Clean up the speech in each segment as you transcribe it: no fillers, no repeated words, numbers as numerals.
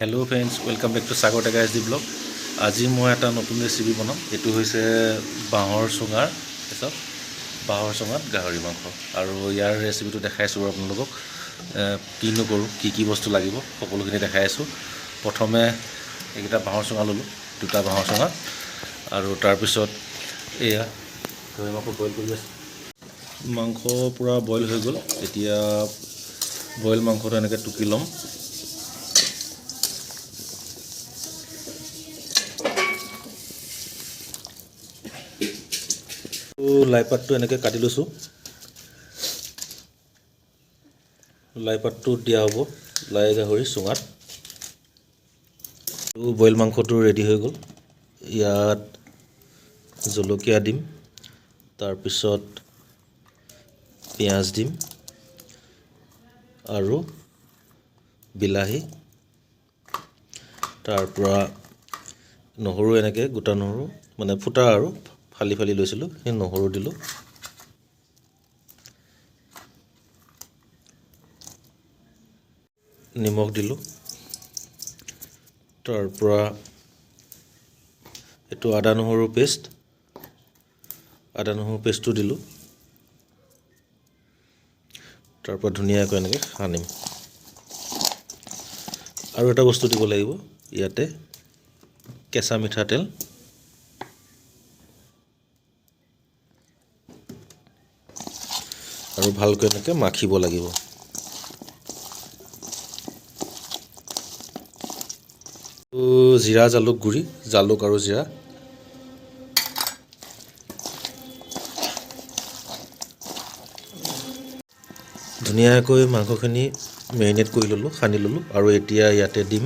Hello friends, welcome back to Sagar Teka SD Vlog. আজি মই এটা নতুন ৰেচিপি বনাম। এইটো হৈছে বাঁহৰ চুঙাৰ, তাৰপিছত বাঁহৰ চুঙাত গাহৰি মাংস আৰু ইয়াৰ ৰেচিপিটো দেখাইছোঁ বাৰু আপোনালোকক। কিনো কৰোঁ, কি কি বস্তু লাগিব, সকলোখিনি দেখাই আছোঁ। প্ৰথমে এইকেইটা বাঁহৰ চুঙা ল'লোঁ, দুটা বাঁহৰ চুঙা। আৰু তাৰপিছত এয়া গাহৰি মাংস বইল কৰি আছোঁ। মাংস পূৰা বইল হৈ গ'ল। এতিয়া বইল মাংসটো এনেকৈ টুকি ল'ম। লাই পাতটো এনেকৈ কাটি লৈছোঁ। লাই পাতটো দিয়া হ'ব লাই গাহৰি চুঙাত। বইল মাংসটো ৰেডি হৈ গ'ল। ইয়াত জলকীয়া দিম, তাৰপিছত পিঁয়াজ দিম আৰু বিলাহী, তাৰপৰা নহৰু, এনেকৈ গোটা নহৰু, মানে ফুটা আৰু ফালি ফালি লৈছিলোঁ, সেই নহৰু দিলোঁ। নিমখ দিলোঁ। তাৰপৰা এইটো আদা নহৰু পেষ্ট, আদা নহৰু পেষ্টটো দিলোঁ। তাৰপৰা ধুনীয়াকৈ এনেকৈ সানিম। আৰু এটা বস্তু দিব লাগিব ইয়াতে, কেঁচা মিঠাতেল। আৰু ভালকৈ এনেকৈ মাখিব লাগিব। জিৰা জালুক গুড়ি, জালুক আৰু জিৰা। ধুনীয়াকৈ মাংসখিনি মেৰিনেট কৰি ল'লোঁ, সানি ল'লোঁ। আৰু এতিয়া ইয়াতে দিম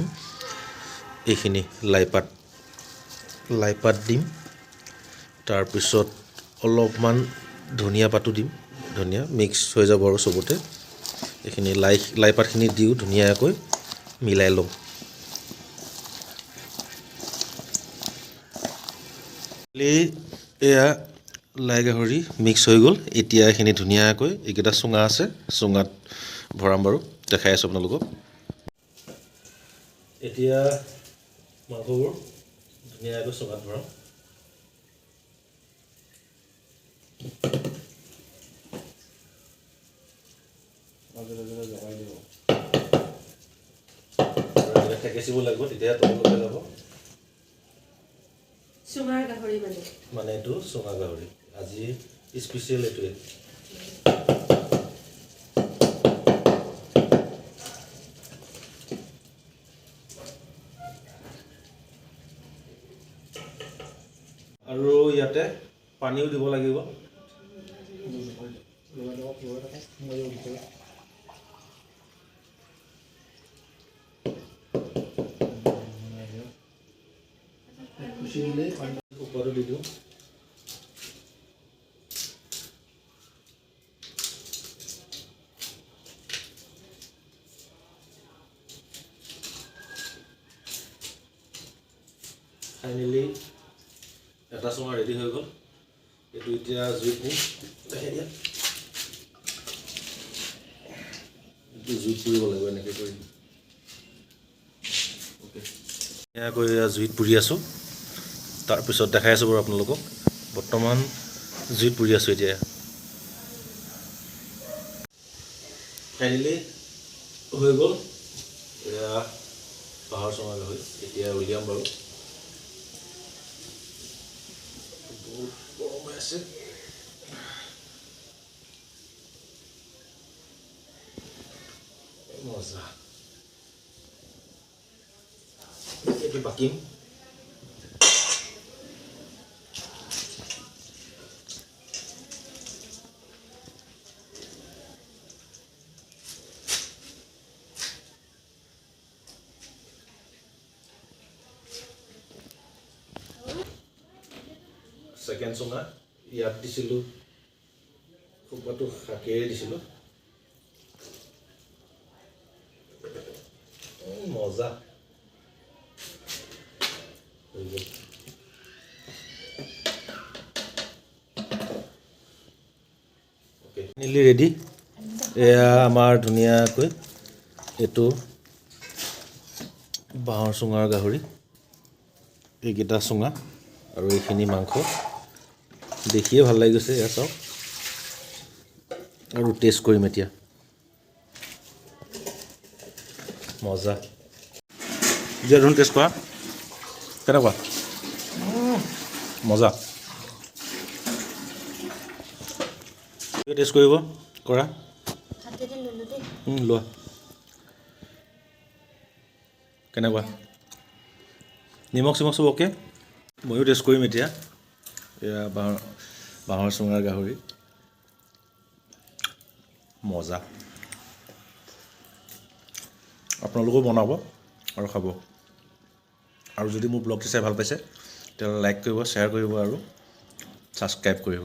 এইখিনি লাইপাত, লাইপাত দিম। তাৰপিছত অলপমান ধনিয়া পাতো দিম। ধনিয়া মিক্স হৈ যাব আৰু চবতে। এইখিনি লাইপাতখিনি দিও ধুনীয়াকৈ মিলাই ল'ম। এয়া লাই গাহৰি মিক্স হৈ গ'ল। এতিয়া এইখিনি ধুনীয়াকৈ এইকেইটা চুঙা আছে, চুঙাত ভৰাম বাৰু, দেখাই আছোঁ আপোনালোকক। এতিয়া মাংসবোৰ ধুনীয়াকৈ চুঙাত ভৰাম। মাজে মাজে জমাই দিব। আৰু এনেকৈ ঠেকেচিব লাগিব, তেতিয়া তললৈকে যাব। চুঙাৰ গাহৰি মানে? মানে এইটো চুঙা গাহৰি, আজি স্পেচিয়েল এইটোৱে। আৰু ইয়াতে পানীও দিব লাগিব। লগাই থাকক, লগাই থাকক, সোমাই যাব ভিতৰত। খুচি দিলেই পানী। ওপৰতো দি দিওঁ। ফাইনেলি এটা চুঙা ৰেডি হৈ গ'ল। এইটো এতিয়া জুইত নিম, দেখাই দিয়া। এইটো জুইত পুৰিব লাগিব এনেকৈ কৰি। অ'কে, ধুনীয়াকৈ জুইত পুৰি আছোঁ। তাৰপিছত দেখাই আছোঁ বাৰু আপোনালোকক। বৰ্তমান জুইত পুৰি আছোঁ এতিয়া। ফাইনেলি হৈ গ'ল। এয়া বাঁহৰ চুঙা গাহৰি। এতিয়া উলিয়াম বাৰু। বহুত গৰম হৈ আছে। মজা। এইটো বাকিম। ছেকেণ্ড চুঙা ইয়াত দিছিলোঁ, খোপাটো শাকেৰে দিছিলোঁ। মজা হৈ গ'ল। Okay, finally ready. এয়া আমাৰ ধুনীয়াকৈ এইটো বাঁহৰ চুঙাৰ গাহৰি। এইকেইটা চুঙা আৰু এইখিনি মাংস দেখিয়ে ভাল লাগি গৈছে। এয়া চাওক, আৰু টেষ্ট কৰিম এতিয়া। মজা। দিয়া দেখোন, টেষ্ট কৰা কেনেকুৱা। মজা। টেষ্ট কৰিব কৰা। হাতেৰে ল'লো দেই। লোৱা, কেনেকুৱা? নিমখ চিমখ চব অ'কে। ময়ো টেষ্ট কৰিম এতিয়া। এয়া বাঁহৰ চুঙাৰ গাহৰি, মজা। আপোনালোকেও বনাব আৰু খাব। আৰু যদি মোৰ ব্লগটো চাই ভাল পাইছে, তেতিয়াহ'লে লাইক কৰিব, শ্বেয়াৰ কৰিব আৰু ছাবস্ক্ৰাইব কৰিব।